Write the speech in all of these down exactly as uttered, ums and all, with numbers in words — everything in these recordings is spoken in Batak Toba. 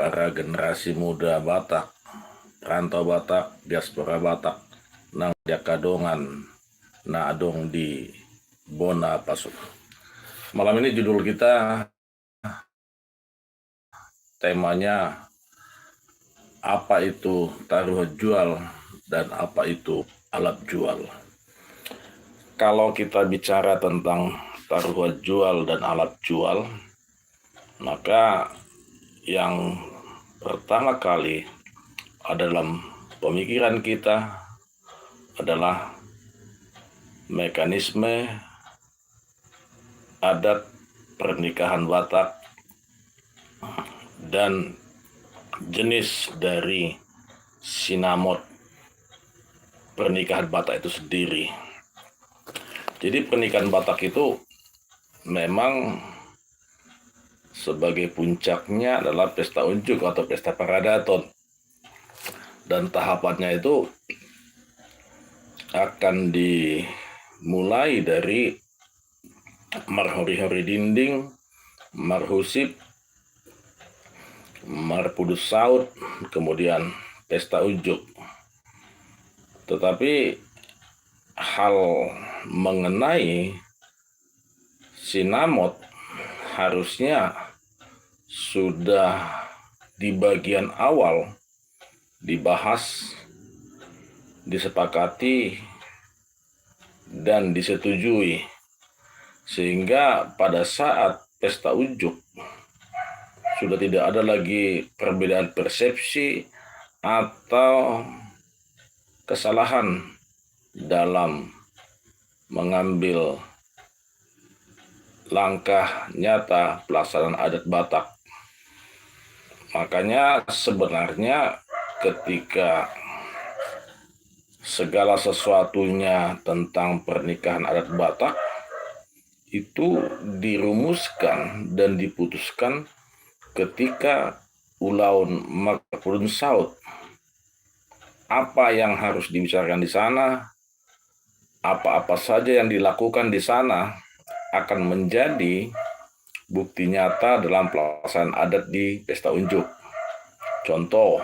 para generasi muda Batak, rantau Batak, diaspora Batak, nang di angka dongan na adong di bona pasu. Malam ini judul kita, temanya, apa itu taruhan jual dan apa itu alap jual. Kalau kita bicara tentang taruhan jual dan alap jual, maka yang pertama kali ada dalam pemikiran kita adalah mekanisme adat pernikahan Batak dan jenis dari sinamot pernikahan Batak itu sendiri. Jadi pernikahan Batak itu memang sebagai puncaknya adalah pesta unjuk atau pesta paradaton. Dan tahapannya itu akan dimulai dari marhori-hori dinding, marhusip, marpudun saut, kemudian pesta unjuk. Tetapi hal mengenai sinamot harusnya sudah di bagian awal dibahas, disepakati, dan disetujui, sehingga pada saat pesta unjuk sudah tidak ada lagi perbedaan persepsi atau kesalahan dalam mengambil langkah nyata pelaksanaan adat Batak. Makanya sebenarnya ketika segala sesuatunya tentang pernikahan adat Batak itu dirumuskan dan diputuskan ketika ulaon marpudun saut. Apa yang harus dibicarakan di sana, apa-apa saja yang dilakukan di sana akan menjadi bukti nyata dalam pelaksanaan adat di pesta unjuk. Contoh,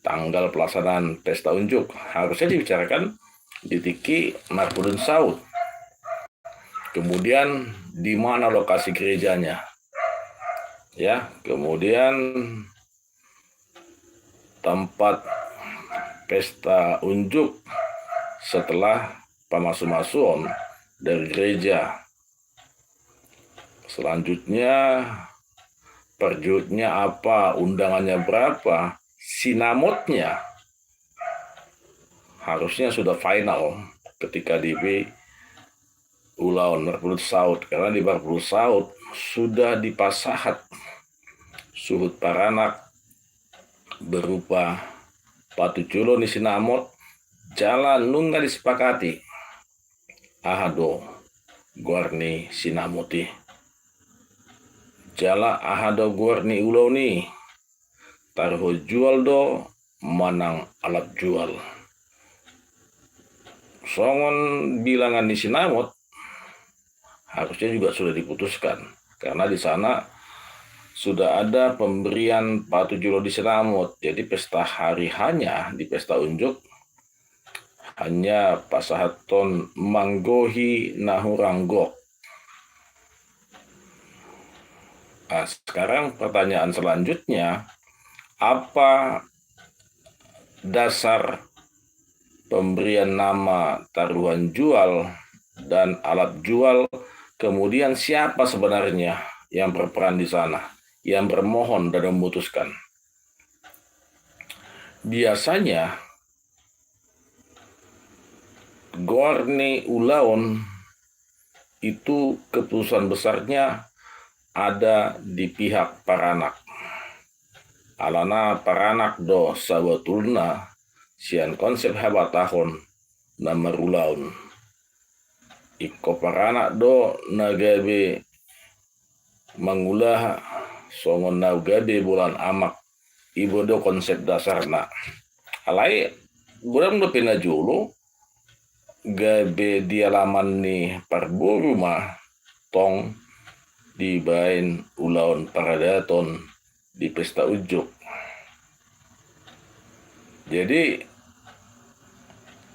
tanggal pelaksanaan pesta unjuk harusnya dibicarakan di tingki marpudun saut. Kemudian di mana lokasi gerejanya. Ya, kemudian tempat pesta unjuk setelah pamasu-masuon dari gereja. Selanjutnya, parjouhutnya apa, undangannya berapa, sinamotnya harusnya sudah final ketika di ulaon marpudun saut, karena di marpudun saut sudah dipasahat suhut paranak berupa patujolo ni sinamot jala nunga disepakati aha do goar ni sinamot i jala aha do goar ni ulaon i, taruhon jual do manang alap jual. Songon bilangan ni sinamot harusnya juga sudah diputuskan, karena di sana sudah ada pemberian patujolo di sinamot. Jadi pesta hari hanya di pesta unjuk hanya pasahaton manggohi na hurang gok. Nah, sekarang pertanyaan selanjutnya, apa dasar pemberian nama taruhan jual dan alap jual, kemudian siapa sebenarnya yang berperan di sana, yang bermohon dan memutuskan? Biasanya goar ni ulaon itu keputusan besarnya ada di pihak paranak. Alana paranak do sabotulna sian konsep habatahon na marulaon. Ingkon paranak do na gabe mangulaha songon na gabe bolaan amak. I do konsep dasarna. Alai godang dope na jolo gabe di alaman ni parboru ma tong dibaen ulaon paradaton di pesta unjuk. Jadi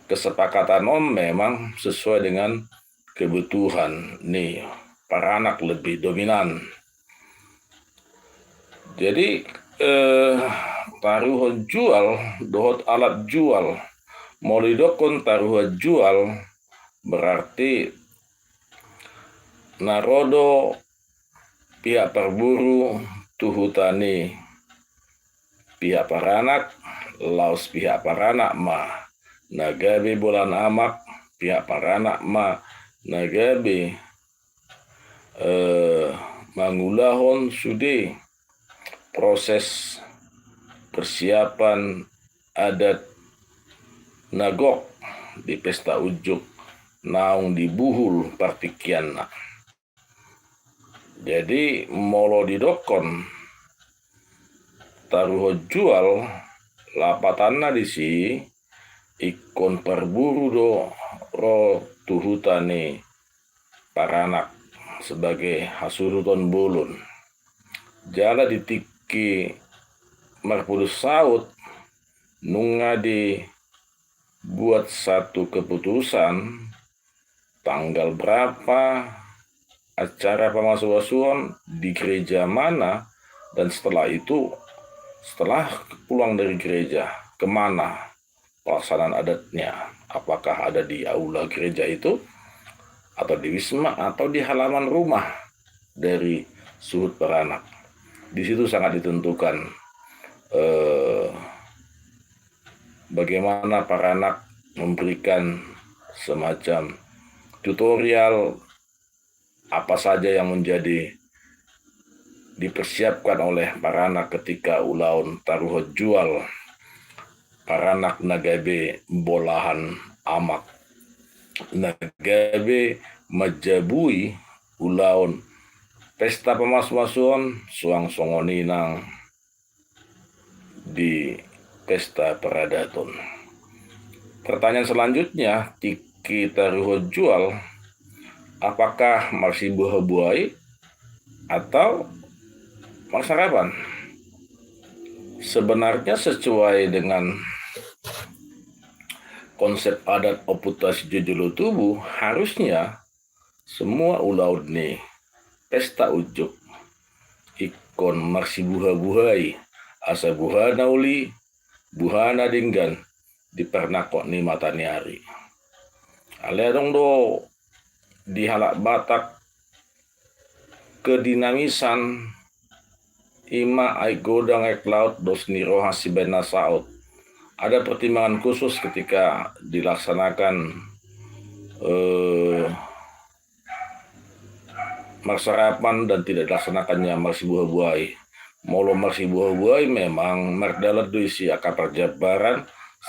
kesepakatan on memang sesuai dengan kebutuhan ni paranak lebih dominan. Jadi eh, taruhon jual dohot alat jual. Molo didokkon taruhon jual berarti na ro do pihak parburu tu huta ni pihak paranak, laos pihak paranak ma na gabe bolahan amak, pihak paranak ma na gabe eh, mangulahon sude proses persiapan adat na gok di pesta unjuk naung dibuhul partingkianna. Jadi molo didokkon taruhon jual, lapatanna disi ingkon parburu do ro tu huta ni paranak sebagai hasuhuton bolon. Jala di tingki marpudun saut nunga dibuat satu keputusan tanggal berapa acara pamasu-pasuon di gereja mana, dan setelah itu, setelah pulang dari gereja, kemana pelaksanaan adatnya, apakah ada di aula gereja itu atau di wisma atau di halaman rumah dari suhut paranak. Di situ sangat ditentukan eh, bagaimana paranak memberikan semacam tutorial apa saja yang menjadi dipersiapkan oleh paranak ketika ulaon taruhon jual paranak na gabe bolahan amak na gabe manjabui ulaon pesta pamasu-pasuon suang songon i nang di pesta peradaton. Pertanyaan selanjutnya, tingki taruhon jual, apakah marsibuhabuhai atau marsarapan? Sebenarnya sesuai dengan konsep adat Ompunta Sijolo Tubu, harusnya semua ulaon ni pesta unjuk ingkon marsibuhabuhai asa buhana uli, buhana denggan di parnangkok ni mata ni ari. Alai adong do di halak Batak kedinamisan ima aek godang aek laut dos ni roha sibaen na saut. Ada pertimbangan khusus ketika dilaksanakan eh, marsarapan dan tidak dilaksanakannya marsibuhabuhai. Molo marsibuhabuhai memang mardalan do isi angka parjambaran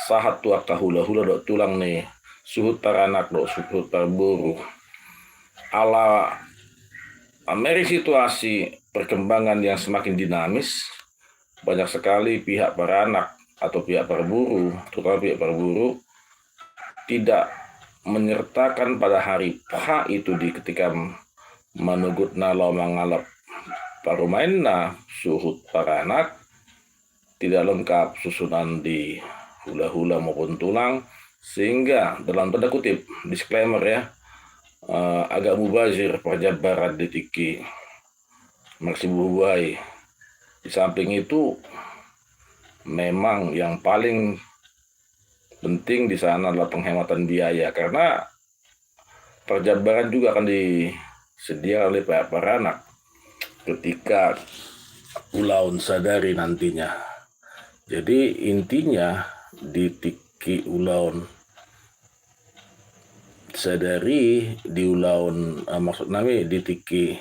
sahat tu angka hulahula dohot tulang ni suhut paranak dohot suhut parboru. Ala meri situasi perkembangan yang semakin dinamis, banyak sekali pihak paranak atau pihak parburu, terutama pihak parburu, tidak menyertakan pada hari H itu di ketika manogot na laho mangalap parumaenna suhut paranak, tidak lengkap susunan di hulahula maupun tulang, sehingga dalam tanda kutip, disclaimer ya, eh, agak mubazir parjambaran di tingki marsibuhabuhai. Di samping itu, memang yang paling penting di sana adalah penghematan biaya, karena parjambaran juga akan disediakan oleh pihak paranak ketika ulaon sadari nantinya. Jadi intinya di tingki ulaon sadari, di ulaon eh, maksud nami di tingki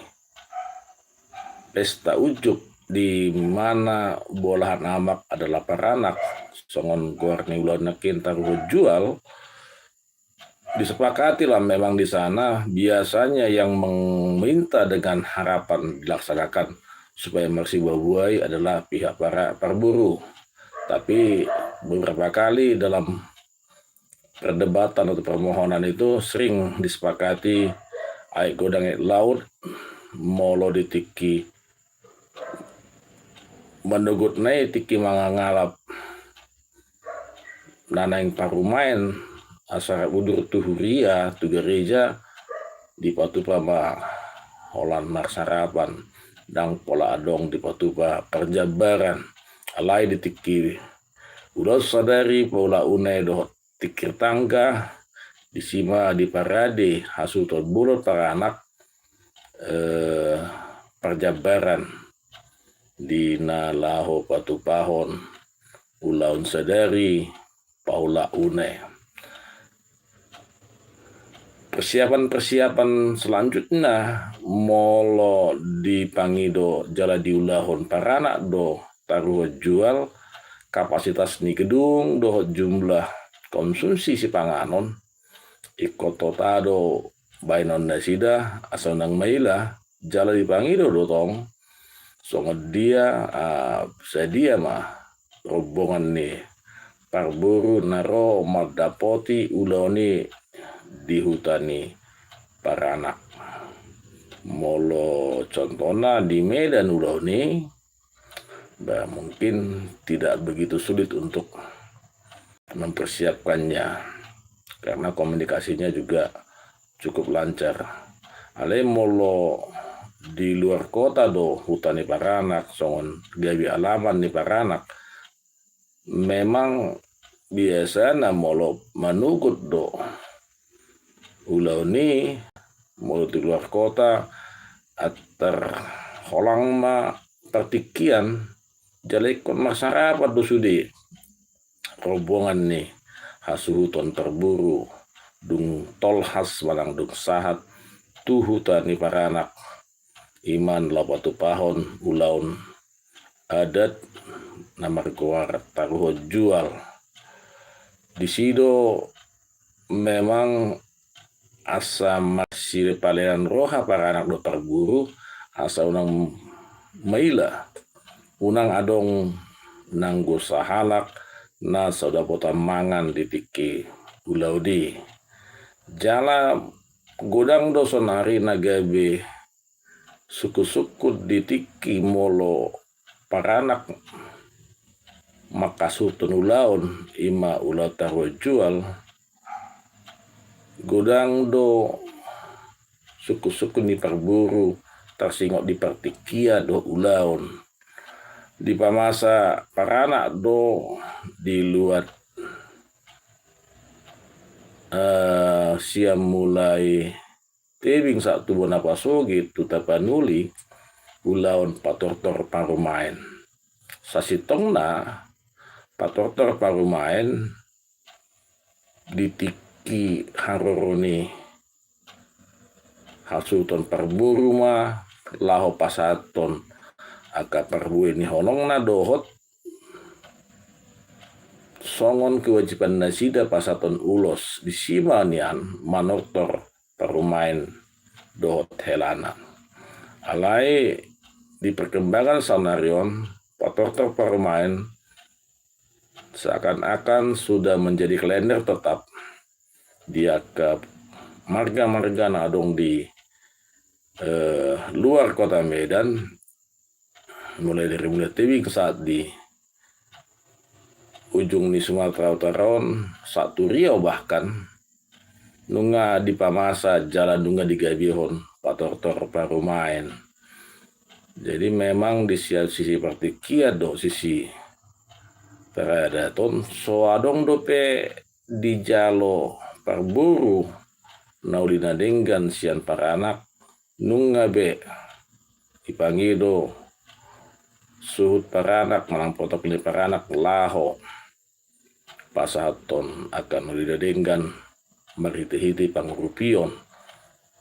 pesta unjuk di mana bolahan amak adalah paranak, songon goar ni ulaon nangkin taruhon jual, disepakati lah memang di sana biasanya yang meminta dengan harapan dilaksanakan supaya marsibuhabuhai adalah pihak para parburu. Tapi beberapa kali dalam perdebatan atau permohonan itu sering disepakati aek godang aek laut, molo di tingki Manogotna i tingki mangalap na naeng parumaen asa rap udur tu huria, tu gareja, dipatupa ma holan marsarapan, ndang pola adong dipatupa parjambaran. Alai di tingki ulaon sadari paula une dohot tingki tangga, disi ma diparade hasuhuton bolon paranak, eh, parjambaran di na laho patupahon ulaon sadari paula une. Persiapan-persiapan selanjutna, molo dipangido jala diulahon paranak do taruhon jual, kapasitas ni gedung dohot jumlah konsumsi sipanganon, ingkon tota do baenon nasida asa unang maila, jala dipangido do tong songon dia, ah, sadia ma rombongan ni parboru na ro mandapoti ulaon i di huta ni paranak. Molo contohna di Medan ulaon i, bah, mungkin tidak begitu sulit untuk mempersiapkannya, karena komunikasinya juga cukup lancar. Alai molo di luar kota do huta ni paranak, songon gabe alaman ni paranak, memang biasana molo manogot do ulaon i, molo di luar kota, antar holang ma partingkian, jala ingkon marsarapan do sude rombongan ni hasuhuton parboru, dung tolhas manang dung sahat tu huta ni paranak, i ma laho patupahon ulaon adat na margoar taruhon jual. Disi do memang asa marsipalenan roha paranak dohot parboru, asa unang maila, unang adong nanggo sahalak na so dapotan mangan di tingki ulaon i. Jala godang do saonari na gabe sungkun-sungkun di tingki molo paranak manghasuhuthon ulaon, i ma ulaon taruhon jual, godang do sungkun-sungkun ni parboru tarsingot di partingkian dohot ulaon. Dipamasa paranak do di luat, eh, sian mulai tebing sahat tu bona pasogit tu tapanuli ulaon patortor parumaen. Sasintongna patortor parumaen di tingki haroro ni hasuhuton parboru ma laho pasahathon angka parbue ni holongna dohot songon kewajiban nasida pasahathon ulos, disi ma nian manortor parumaen dohot helana. Alai di perkembangan saonari on, patortor parumaen seakan-akan sudah menjadi kalender tetap di angka marga-marga na adong di, eh, luar kota Medan, mulai dari Mulia Tebing sahat di ujung ni Sumatera Utara on, sahat tu Riau bahkan, nunga dipamasa jala nunga digabehon patortor parumaen. Jadi memang di sian sisi partingkian dohot sisi paradaton, so adong dope dijalo parboru na uli na denggan sian paranak, nunga be dipangido suhut paranak manang potok ni paranak laho pasahathon angka na uli na denggan marhite-hite pangurupion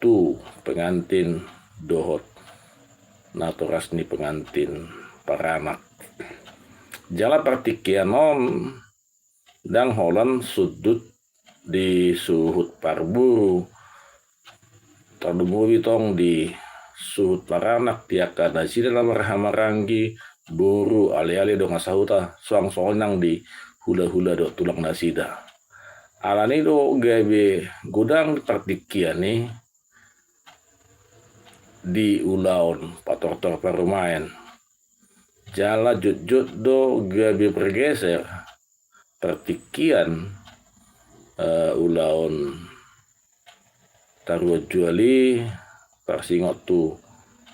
tu pengantin dohot natoras ni pengantin paranak. Jala partingkian on ndang holan sundut di suhut parboru, tarlumobi tong di suhut paranak, di angka nasida na marhahamaranggi, boru, aleale, dongan sahuta, suang songon nang di hulahula dohot tulang nasida. Alani do gabe godang partingkian i di ulaon patortor parumaen. Jala jotjot do gabe bergeser partingkian, eh, ulaon taruhon jual i, parsingot tu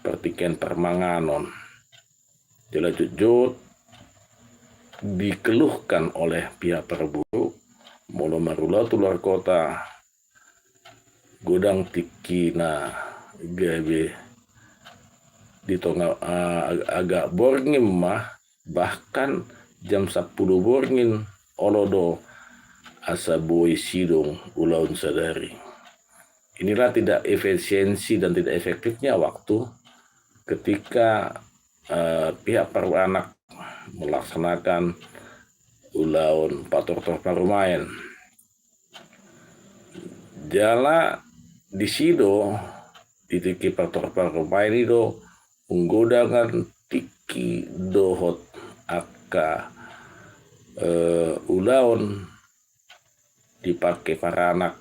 partingkian parmanganon. Jala jotjot dikeluhkan oleh pihak parburu, molo marulaon tu luar kota, godang tingki na gabe di tonga, ah, agak borngin ma, bahkan jam sampulu borngin olo do asa boi sidung ulaon sadari. Inilah tidak efisiensi dan tidak efektifnya waktu ketika, eh, pihak paranak melaksanakan ulaon patortor parumaen. Jala disi do, di tingki patortor parumaen i do, manggodangan tingki dohot angka, eh, ulaon dipake paranak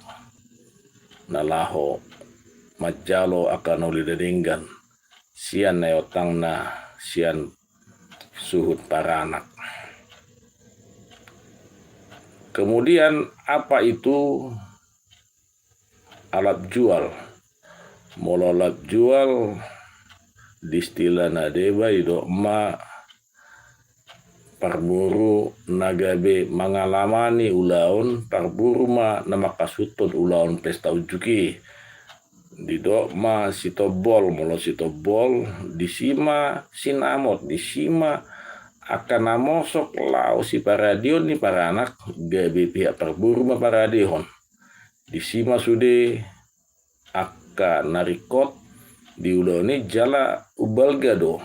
na laho manjalo angka na uli na denggan sian na eotangna, sian suhut paranak. Kemudian apa itu alap jual? Molo alap jual di istilah na deba didok ma parburu na gabe mangalamani ulaon, parburu ma na mangkasuhuthon ulaon pesta unjuk i. Didok ma sitombol, molo sitombol, disi ma sinamot, disi ma angka na mosok laho siparadeon ni paranak, gabe pihak parburu ma paradehon. Disi ma sude angka na ringkot di ulaon i jala umbalga do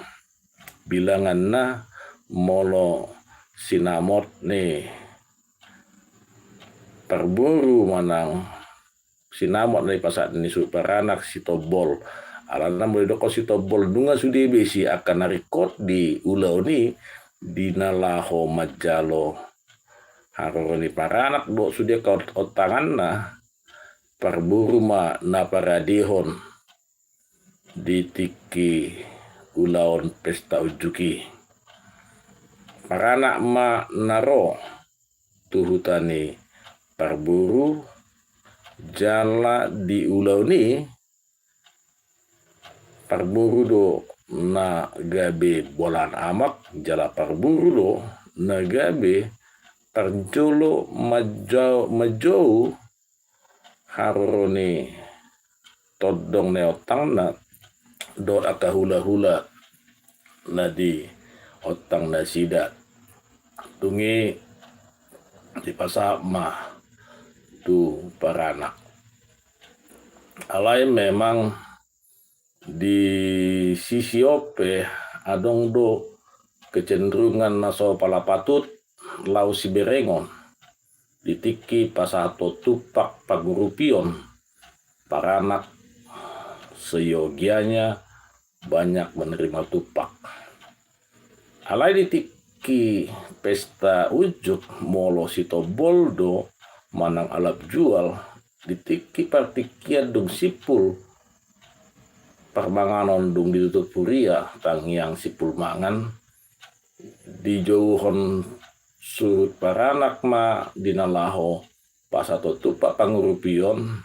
bilanganna molo sinamot ni parburu manang sinamot na dipasahat ni suhut paranak sitombol. Alana molo didokkon sitombol nunga sude be si angka na ringkot di ulaon i di na laho manjalo haroro ni paranak dohot sude angka ontanganna, parburu ma na paradehon di tingki ulaon pesta unjuk i. Paranak ma na ro tu huta ni parburu jala di ulaon i parburu do na gabe bolaan amak, jala parburu do na gabe parjolo manjou, manjou haroro ni tondong na eotangna dohot angka hulahula na di ontang nasida. Dung i dipasahat ma tu paranak. Alai memang di sisi on pe adong do kecenderungan na so pala patut laho siberengon di tingki pasahathon tumpak pangurupion, paranak seyogianya banyak menerima tumpak. Alai di tingki pesta unjuk molo sitombol do manang alap jual, di tingki partingkian dung simpul parmanganon dung ditutup huria tangiang simpul mangan, dijouhon suhut paranak ma di na laho pasahathon tumpak pangurupion,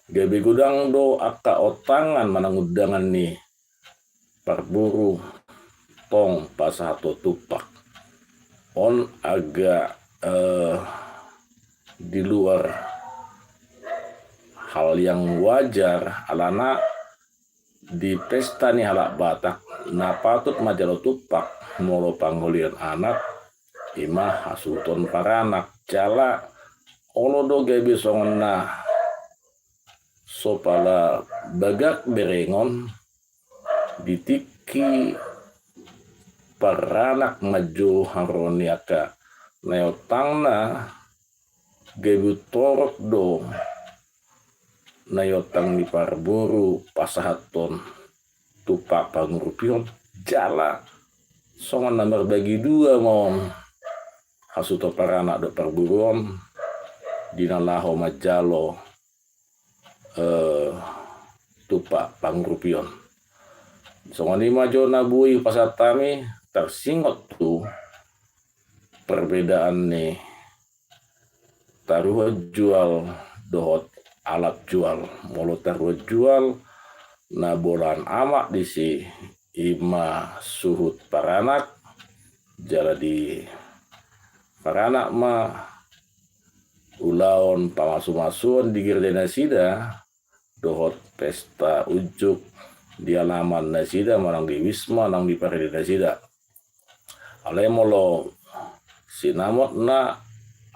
gabe godang do angka ontangan manang undangan ni parburu tong pasahathon tumpak. On agak, eh, di luar hal yang wajar, alana di pesta ni halak Batak na patut manjalo tumpak molo pangolian anak, i ma hasuhuton paranak. Jala olo do gabe songon na so pala bagak berengon di tingki paranak manjou haroro ni angka na eotangna, gabe torop do na eotang ni parburu pasahathon tumpak pangurupion, jala songon na marbagi dua ma on hasuhuton paranak dohot parburu on di na laho manjalo, eh, tumpak pangurupion. Songon i ma jo na boi hupasahat hami tarsingot tu perbedaan ni taruhon jual dohot alap jual. Molo taruhon jual na bolahan amak disi, ima suhut paranak, jala di paranak ma ulaon pamasumasuon di gerejana sida, dohot pesta unjuk di alaman nasida manang di wisma nang di parade nasida. Alai molo sinamot na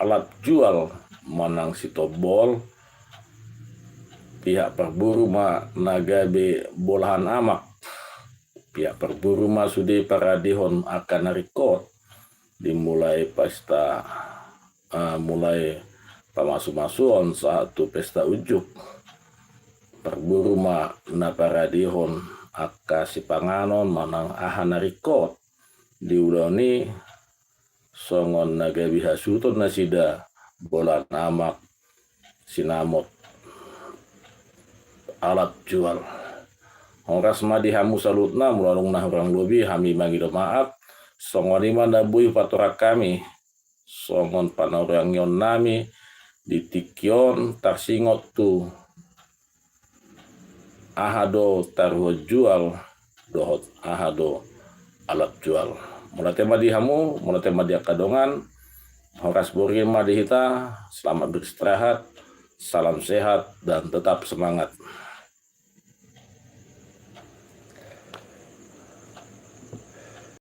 alap jual manang sitombol, pihak parburu ma na gabe bolahan amak. Pihak parburu ma sude paradehon angka na ringkot, dimulai pesta, ah, mulai pamasumasuon sahat tu pesta unjuk. Parburu ma na paradehon angka sipanganon manang aha na ringkot di ulaon i, songon na gabe hasuhuton nasida bolahan amak sinamot alap jual. Horas ma di hamu saluhutna, molo adong na hurang lobi hami mangido maaf. Songon i ma na boi patorang hami songon panurirang nami di tingki on, tarsingot tu aha do taruhon jual dohot aha do alap jual. Mauliate ma di hamu, mauliate ma di angka dongan. Horas borngin ma di hita. Selamat beristirahat. Salam sehat dan tetap semangat.